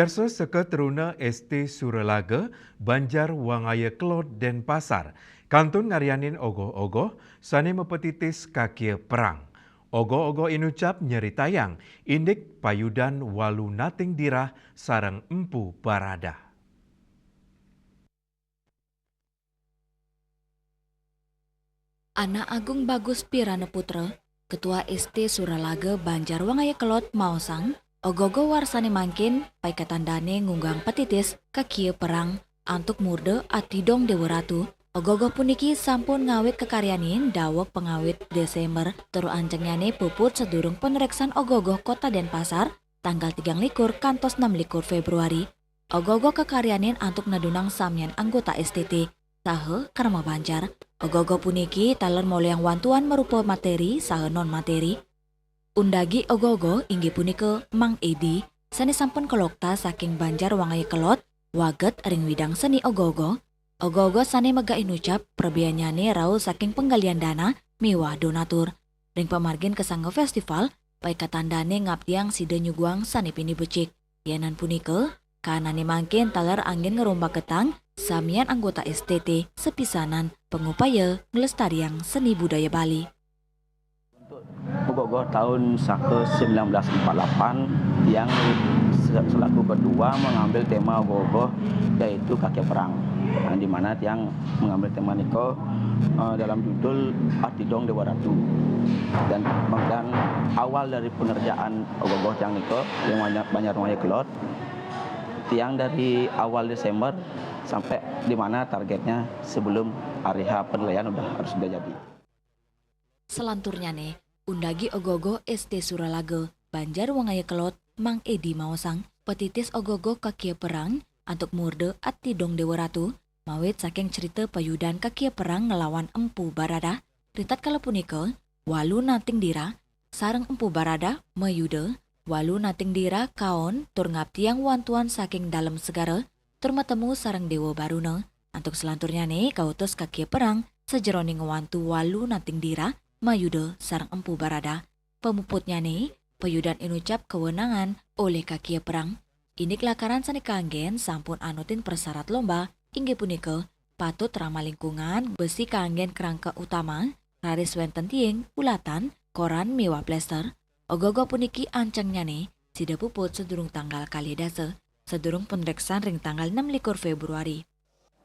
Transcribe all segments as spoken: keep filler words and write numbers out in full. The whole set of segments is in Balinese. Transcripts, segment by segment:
Pamiarsa, seka teruna S T Suralaga, Banjar Wangaya Kelod, Denpasar, kantun ngaryanin ogoh-ogoh sane mapatitis kakia perang. Ogoh-ogoh inucap nyeritayang indik payudan Walu Nating Dirah sareng Empu Baradah. Anak Agung Bagus Pirana Putra, Ketua S T Suralaga Banjar Wangaya Kelod, maosang, ogoh-ogoh warsane mangkin paiketan dane ngunggang patitis kakia perang antuk murda Atidong Dewa Ratu. Ogoh-ogoh puniki sampun ngawit kakaryanin daweg pangawit Desember, tur ancengnyane puput sadurung panreksan ogoh-ogoh Kota Denpasar tanggal tigang likur kantos enam likur Februari. Ogoh-ogoh kakaryanin antuk nedunang samian anggota S T T saha krama banjar. Ogoh-ogoh puniki taler molihang wantuan marupa materi saha non materi. Undagi ogoh-ogoh inggih punika Mang Edi, sane sampun kalokta saking Banjar Wangaya Kelod, waget ring widang seni ogoh-ogoh. Ogoh-ogoh sane megah inucap prabeannyane rauh saking penggalian dana miwah donatur. Ring pamargin kasangga festival, paiketan dane ngaptiang sida nyuguhang sane pinih becik. Yanan punika, kaanane mangkin taler anggen ngrombagetang samian anggota S T T sapisanan pangupaya nglestariang seni budaya Bali. Untuk ogoh-ogoh tahun saka sembilan belas empat lapan, tiang se-, selaku ketua mengambil tema ogoh-ogoh, yaitu kakia perang. Yang di mana tiang mengambil tema nika, eh, dalam judul Atidong Dewa Ratu. Dan, dan awal dari pengerjaan ogoh-ogoh tiang nika, yang banyak, banyak rumah kelot, tiang dari awal Desember sampai di mana targetnya sebelum hari H penilaian udah harus sudah jadi. Selanturnyane, undagi ogoh-ogoh S T Suralaga, Banjar Wangaya Kelod, Mang Edi maosang, patitis ogoh-ogoh kakia perang antuk murda Atidong Dewa Ratu, mawit saking cerita payudan kakia perang nglawan Empu Baradah. Ritatkala punika, Walu Nating Dirah sareng Empu Baradah mayuda. Walu Nating Dirah kaon tur ngaptiang wantuan saking dalem segara tur matemu sareng Dewa Baruna. Antuk selanturnyane kautus kakia perang sajeroning ngwantu Walu Nating Dirah mayuda sareng Empu Baradah. Pamuputnyane, payudan inucap kewenangan olih kakia perang. Indik lakaran sane kanggen sampun anutin prasyarat lomba, inggih punika patut ramah lingkungan, besi kanggen kerangka utama, raris wenten tiing, bulatan, koran miwah plester. Ogoh-ogoh puniki ancengnyane sida puput sadurung tanggal kalih dasa, sadurung panreksan ring tanggal enam likur Februari.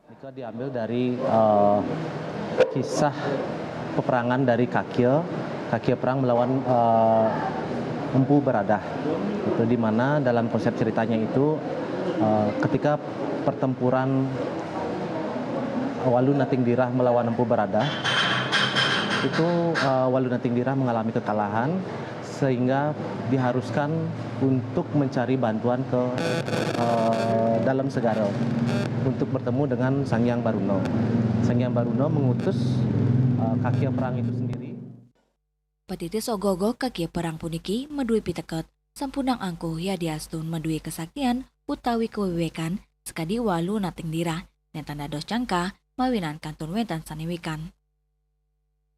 Nika diambil dari, eh, kisah peperangan dari Kakia, Kakia perang melawan, eh, Empu Baradah. Itu di mana dalam konsep ceritanya itu, eh, ketika pertempuran Walu Nating Dirah melawan Empu Baradah, itu, eh, Walu Nating Dirah mengalami kekalahan, sehingga diharuskan untuk mencari bantuan ke, eh, dalam segara untuk bertemu dengan Sang Hyang Baruna. Sang Hyang Baruna mengutus, eh, kakia perang itu sendiri. Patitis ogoh-ogoh kakia perang puniki madue piteket, sampunang angkuh yadiastun madue kasaktian utawi kawiwekan sakadi Walu Nating Dirah, nenten dados cangkah mawinan kantun wenten sane wikan.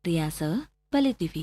Riasa, Bali T V.